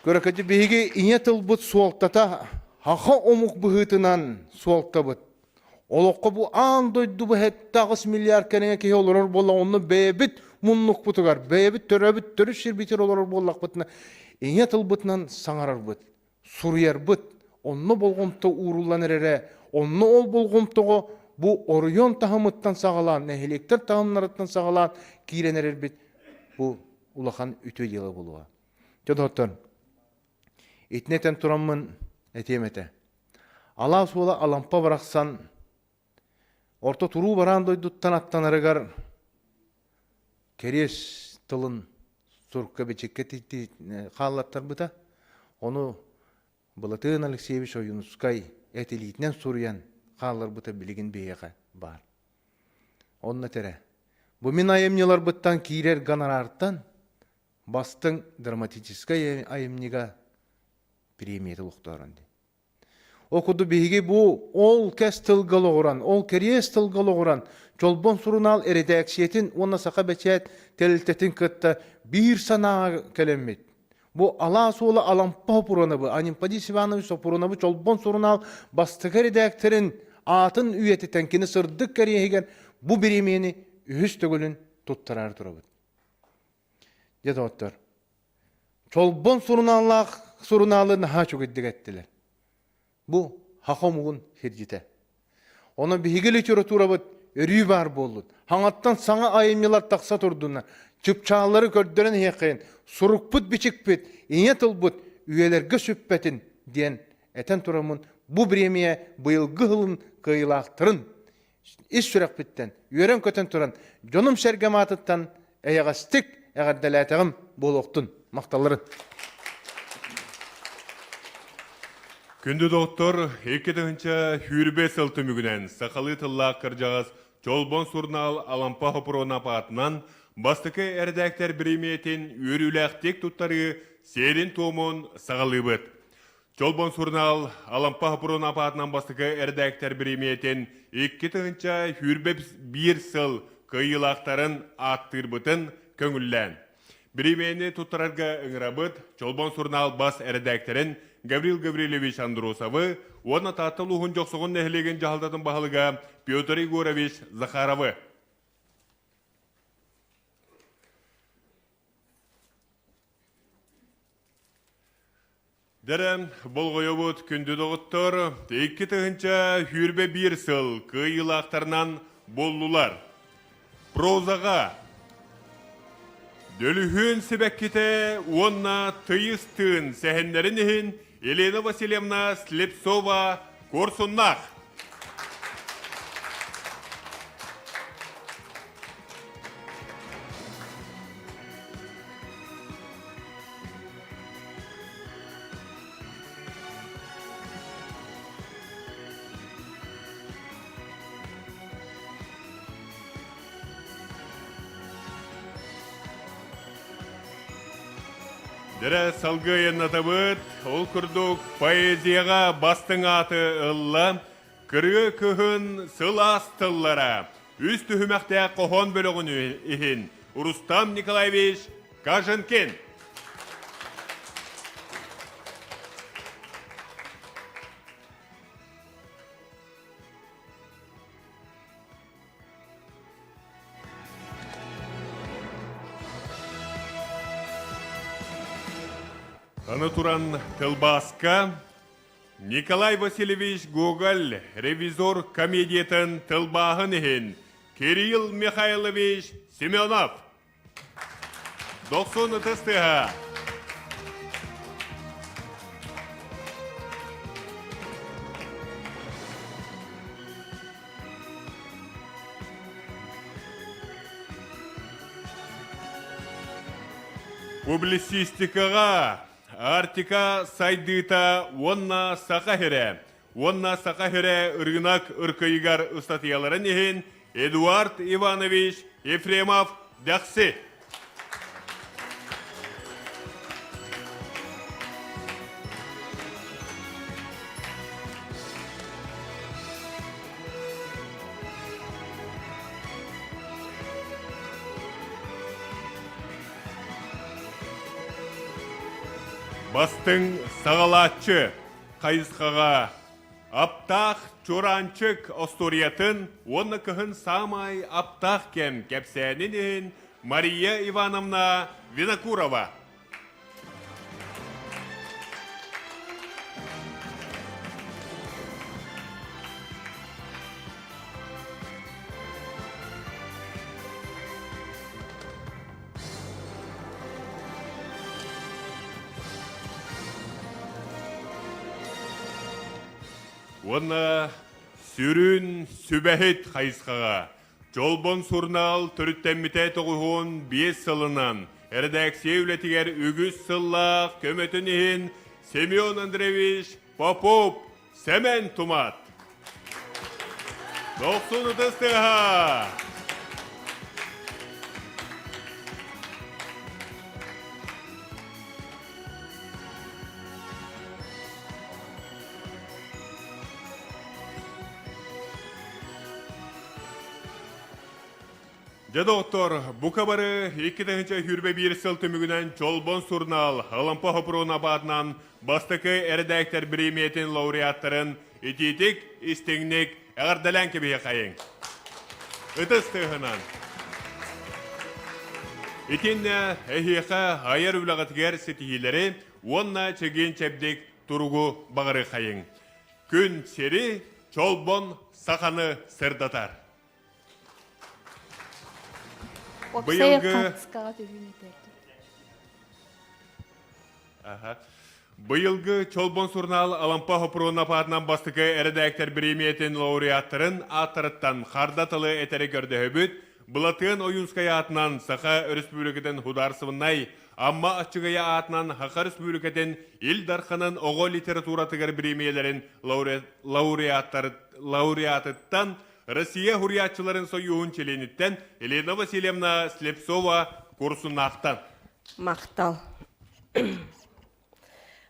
Көрөкөтү биһиги ийэ тылбыт суолтата саха омук быһыытынан суолтабыт. Олоххо бу аан дойду бу 7-8 миллиард кэриҥэ киһи олорор буолла, онно бэйэбит муннукпутугар, бэйэбит төрөөбүт төрүт сирбитигэр олорор буоллахпытына, ийэ тылбытынан саҥарарбыт, суруйарбыт, онно болҕомто ууруллан эрэрэ, онно ол болҕомтоҕо бу оройуон таһымыттан саҕалаан, нэһилиэктэр таһымнарыттан саҕалаан киирэн эрэрбит бу улахан үтүө дьыала буолуоҕа. Дьэ доҕоттор, итини этэн тураммын этиэм этэ. Алаас уола Алампа барахсан орто туруу бараан дойдуттан аттанарыгар кэриэс тылын сурукка-бичиккэ хааллаттарбыта. Ону Былатыан Алексеевич Ойуунускай этилиитинэн суруйан хаалларбыта билигин биһиэхэ баар. Онно этэрэ: Бу мин айымньыларбыттан киирэр гонорартан бастыҥ драматическай айымньыга премията олохтоорун дии. Ол курдук биһиги бу ол кэс тылга олоҕуран, ол кэриэс тылга олоҕуран Чолбон сурунаал эрэдээксийэтин уонна Саха бэчээт тэрилтэтин кытта биир санааҕа кэлэммит. Бу Алаас уола Алампа Сопуруонабы, Анемподист Иванович Сопуруонабы Чолбон сурунаал бастакы эрэдээктэрин аатын үйэтитэн кини сырдык кэриэһигэр бу бириэмийэни үһүс төгүлүн туттараары турабыт. Дьэ доҕоттор, Чолбон сурунааллаах сурунаалы наһаа үчүгэйдик эттилэр. Бу саха омугун сирдьитэ. Онон биһиги литературабыт өрүү баар буоллун. Хаҥаттан саҥа айымньылар тахса турдуннар. Чыпчааллары көрдөрөн иһиэххэйин, сурукпут-бичикпит, ийэ тылбыт үйэлэргэ сүппэтин диэн этэн тураммын бу бириэмийэ быйылгы сылын кыайыылаахтарын ис сүрэхпиттэн үөрэн-көтөн туран дьонум-сэргэм аатыттан эйэҕэстик эҕэрдэлээтэҕим буолуохтун махталларын. Күндү доктор, 2025 сыл түмүгүнэн сахалыы тыллаах кырдьаҕас Чолбон сурунаал Алампа Хопуруонап аатынан бастакы эрэдээктэр бириэмийэтин үөрүүлээхтик туттарыы сиэрин-туомун саҕалыыбыт. Чолбон сурунаал Алампа Хопуруонап аатынан бастакы эрэдээктэр бириэмийэтин 2021 сыл кыайыылаахтарын ааттыырбытын көҥүллээн. Бириэмийэни туттарарга ыҥырабыт Чолбон сурунаал бас эрэдээктэрин Гаврил Гаврильевич Андросовы уонна Таатта улууһун Дьохсоҕон нэһилиэгин дьаһалтатын баһылыга Петр Егорович Захаровы. Дэрэ, болҕойобут күндү доҕоттор, 2021 сыл кыайыылаахтарынан буоллулар. Прозаҕа. Дөлүһүөн сибэккитэ уонна тыйыс тыын сэһэннэрин иһин Елена Васильевна Слепцова Куорсуннаах. Дэрэ салгыы айаннатабыт. Ол курдук поэзияҕа бастыҥ ааты ылла. Кырыы кыһын сылаас тыллара. Үс түһүмэхтээх хоһоон бөлөҕүн иһин Рустам Николаевич Каженкин. Аны туран тылбааска Николай Васильевич Гоголь ревизор комедиятын тылбааһын иһин Кирилл Михайлович Семенов Дохсун ытыс тыаһа. Публицистикаҕа Арктика сайдыыта уонна Саха сирэ уонна Саха сирэ ырыынак ыркыйыгар ыстатыйаларын иһин Эдуард Иванович Ефремов Дэхси. Бастыҥ саҕалааччы хайысхаҕа Аптаах Чуораанчык остуоруйатын уонна кыһын саамай аптаах кэм кэпсээнин иһин Мария Ивановна Винокурова. Уонна сүрүн сүбэһит хайысхаҕа Чолбон сурунаал төрүттэммитэ 95 сылынан эрэдээксийэ үлэтигэр үгүс сыллаах көмөтүн иһин Семен Андреевич Попов Сэмэн Тумат. Дохсун ытыс тыаһа! Дьэ, доҕоттор, бука бары 2021 сыл түмүгүнэн Чолбон сурунаал Алампа Хопуруон абаатынан бастакы эрэдээктэр бириэмийэтин лауреаттарын итиитик, истиҥник эҕэрдэлээн кэбиһиэхэйиҥ. Ытыс тыаһынан. Итиннэ эһиэхэ айар үлэҕитигэр ситиһиилэри уонна чэгиэн-чэбдик туругу баҕарыахайыҥ. Күн сири, чолбон саханы сырдатар. Быйылгы Быйылгы Чолбон сурунаал Алампа Хопуруонап аатынан бастакы эрэдээктэр бириэмийэтин лауреаттарын ааттарыттан харда тылы этэри көрдөһөбүт. Былатыан Ойуунскай аатынан Саха Өрөспүүбүлүкэтин Худаарсыбынай Амма Аччыгыйа аатынан Саха Өрөспүүбүлүкэтин Ил Дарханын оҕо литературатыгар бириэмийэлэрин лауреатыттан Россия Суруйааччыларын сойууһун чилиэниттэн Елена Васильевна Слепцова курсуннаахтан. Махтал.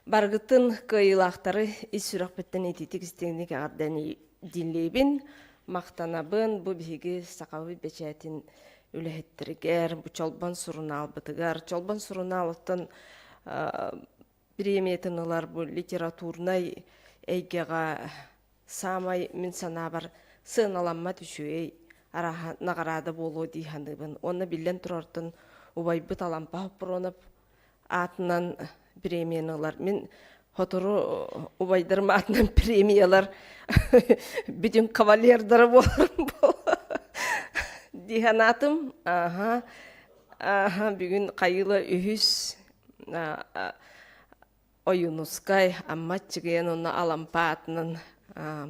Баргытын кыайыылаахтары ис сүрэхпиттэн итиитик истиҥник эҕэрдэлиибин, махтанабын. Бу биһиги сахабыт бэчээтин үлэһиттэригэр, бу Чолбон сурунаалбытыгар. Чолбон сурунаал оттон премиятын ылар бу литературнай эйгэҕэ саамай мин санаабар сыаналаммат үчүгэй арааһа наҕараада буолуо дии саныыбын. Уонна биллэн турартан убайбыт Алампа Хоппуруонап аатынан премияны ылар. Мин сотору убайдарым аатынан премиялар бүтүн кавалердара буоларым буолуо дии санаатым. Аха. Бүгүн хайыла үһүс Ойуунускай, Амма Аччыгыйан уонна Алампа аатынан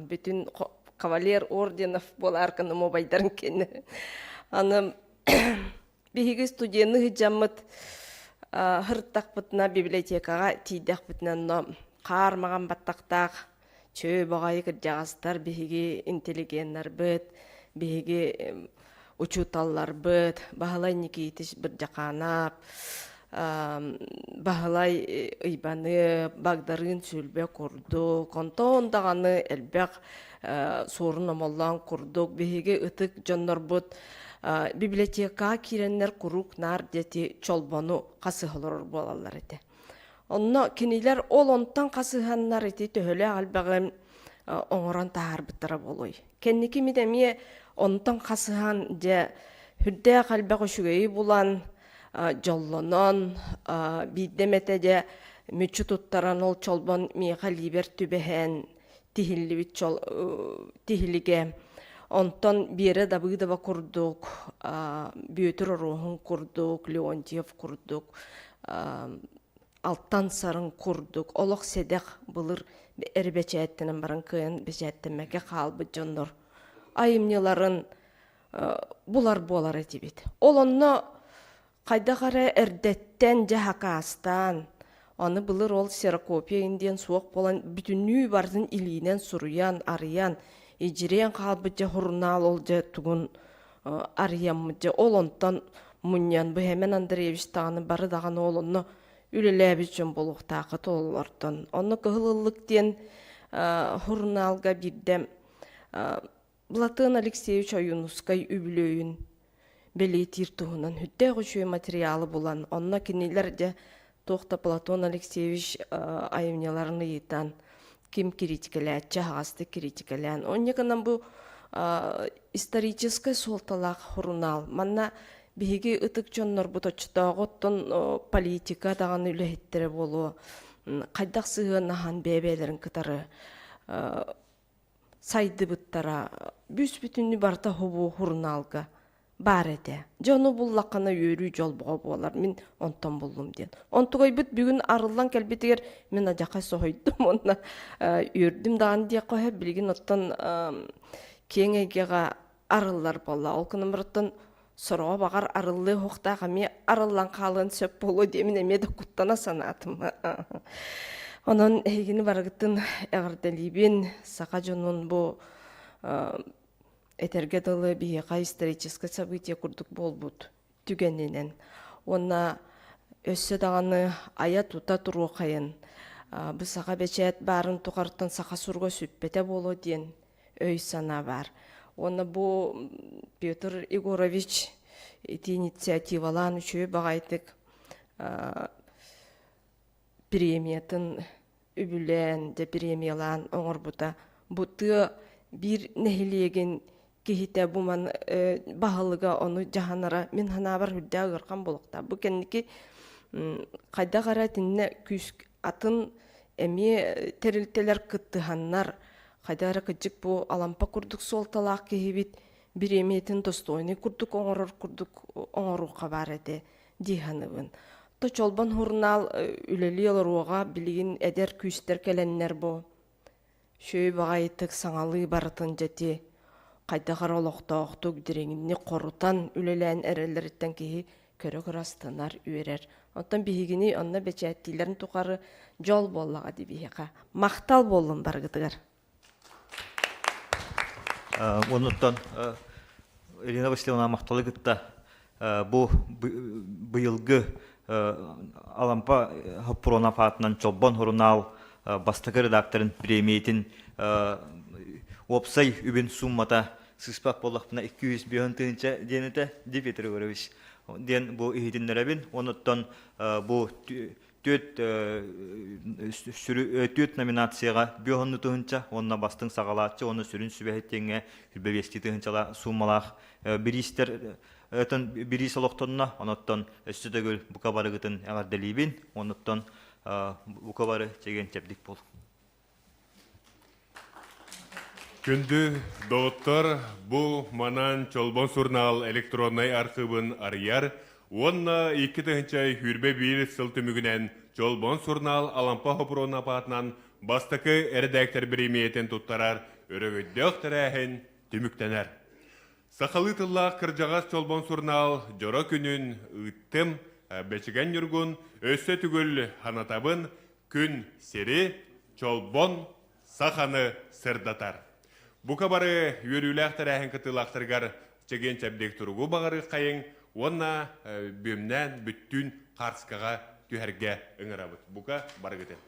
бүтүн кавалер орденов буолааркын убайдарын кэннэ. Аны биһиги студенны сыдьаммыт сырыттахпытына библиотекаҕа тиийдэхпитинэ онно хаар маҕан баттахтаах чөө баҕайы кырдьаҕастар биһиги интеллигеннарбыт, биһиги учууталларбыт Баһылай Никитич Бырдьахаанап, Баһылай Ыйбаныап, Багдарыын Сүлбэ курдук, онтон даҕаны элбэх Суорун Омоллоон курдук биһиги ытык дьоннорбут библиотекаҕа киирэннэр куруук наар диэти чолбону хасыһа олорор буолаллар этэ. Онно кинилэр ол онтон хасыһаннар ити төһөлөөх элбэҕи оҥорон таһаарбыттара буолуой. Кэнники мин эмиэ онтон хасыһан дьэ сүрдээх элбэх үчүгэйи булан дьоллонон биирдэ эмэтэ дьэ мүччү туттаран ол чолбон миэхэ илиибэр түбэһэн тиһиллибит чол тиһилигэ онтон Биэрэ Давыдова курдук Бүөтүр Оруоһун курдук Леонтьев курдук алтан сарын курдук олох сэдэх былыр эр бэчээттэнэн баран кыайан бэчээттэммэккэ хаалбыт дьоннор айымньыларын булар буолар этибит. Ол онно хайдах эрэ эрдэттэн дьэ хакаастаан, аны былыр ол ксерокопия диэн суох буолан бүтүннүү барытын илиинэн суруйан, арыйан, идьириэн хаалбыт дьэ сурунаал ол дьэ тугун арыйаммыт дьэ ол онтон мунньан бу Хэмэн Андреевич даҕаны бары даҕаны ол онно үлэлээбит дьон буолуохтааххыт олортон. Онно Кыһыл ыллык диэн сурунаалга биирдэ Платон Алексеевич Ойуунускай үбүлүөйүн бэлиэтиир туһунан сүрдээх үчүгэй материалы булан, онно кинилэр дьэ туох да Платон Алексеевич айымньыларын ыйытан, ким критикэлээччи аһаҕастык критикэлээн. Онньа гынан бу историческай суолталаах сурунаал. Манна биһиги ытык дьоннорбут оччотооҕу оттон политика даҕаны үлэһиттэрэ буолуо хайдах сыһыаннаһан бэйэ-бэйэлэрин кытары сайдыбыттара бүүс-бүтүннүү барыта хобуу сурунаалга баар этэ. Дьэ ону буллаххына үөрүү дьолбоҕо буолар. Мин онтон буллум диэн. Онтугайбыт бүгүн арыллан кэлбитигэр мин адьахай соһуйдум уонна үөрдүм даҕаны диэххэ сөп. Билигин оттон киэҥ эйгэҕэ арыллар буолла. Ол гынан баран сороҕо баҕар арыллыа суохтаах эмиэ арыллан хаалыан сөп буолуо диэмин эмиэ да куттана санаатым. Онон эһигини барыгытын эҕэрдэлиибин. Саха дьонун бу этэргэ дылы биһиэхэ историческое событие курдук буолбут түгэнинэн уонна өссө даҕаны айа-тута туруохайын бу саха бэчээт баарын тухарыттан саха суруга сүппэтэ буолуо диэн өй-санаа баар. Уонна бу Петр Егорович ити инициативалаан үчүгэй баҕайытык премиятын үбүлээн, дьэ премиялаан оҥорбута. Бу тыа биир нэһилиэгин киһитэ бу ман баһылыга ону дьаһанара мин санаабар үрдээх ыарахан буолуохтаах. Бу кэнники хайдах эрэ итиннэ күүс атын эмиэ тэрилтэлэр кыттыһаннар хайдах эрэ кырдьык бу Алампа курдук суолталаах киһибит бириэмийэтин достойный курдук оҥорор курдук оҥоруохха баар этэ дии саныыбын. То Чолбон сурунаал үлэлии олоруоҕа билигин эдэр күүстэр кэлэннэр бу Үчүгэй баҕайытык саҥалыы барытын дьэти хайдах эрэ олохтоохтук дириҥник хорутан үлэлээн эрэллэриттэн киһи көрө-көрө астынар, үөрэр. Оттон биһигини онно бэчээттииллэрин тухары дьол буоллаҕа дии биһиэхэ. Махтал буоллун барыгытыгар. Оннуттан Ирина Васильевна махталы кытта бу быйылгы Алампа Хоппуруонап аатынан Чолбон сурунаал бастакы редакторын премиятин уопсай үбүн сууммата сыыспат буоллахпына 205 тыһыынча диэн этэ ди Петр Егорович диэн бу иһитиннэрэбин онуттан бу түөрт түөрт номинацияҕа бүөһонну тыһыынча уонна бастыҥ саҕалааччы уонна сүрүн сүбэһит диэҥҥэ сүрбэ тыһыынчала сууммалаах бириистэр бириис олохтонно оноттон өссө төгүл бука барыгытын эҕэрдэлиибин онуттан бука бары чэгиэн чэбдик буол Күндү доҕоттор, бу манан Чолбон сурунаал электроннай архыыбын арыйар. Уонна 2021 сыл түмүгүнэн Чолбон сурунаал Алампа Хопуруона аатынан бастакы эрэдээктэр бириэмийэтин туттарар өрөгөйдөөх тэрээһин түмүктэнэр. Сахалыы тыллаах кырдьаҕас Чолбон сурунаал дьоро күнүн ыыттым, Бэчигэн Ньургун, өссө түгүл ханатабын, күн сири, Чолбон саханы сырдатар. Бука бары үөрүүлээх тэрээһин кытыылаахтарыгар чэгиэн-чэбдик туругу баҕарыаххайыҥ уонна бүөмнээн бүттүүн хаарскаҕа түһэргэ ыҥырабыт. Бука барыгытын.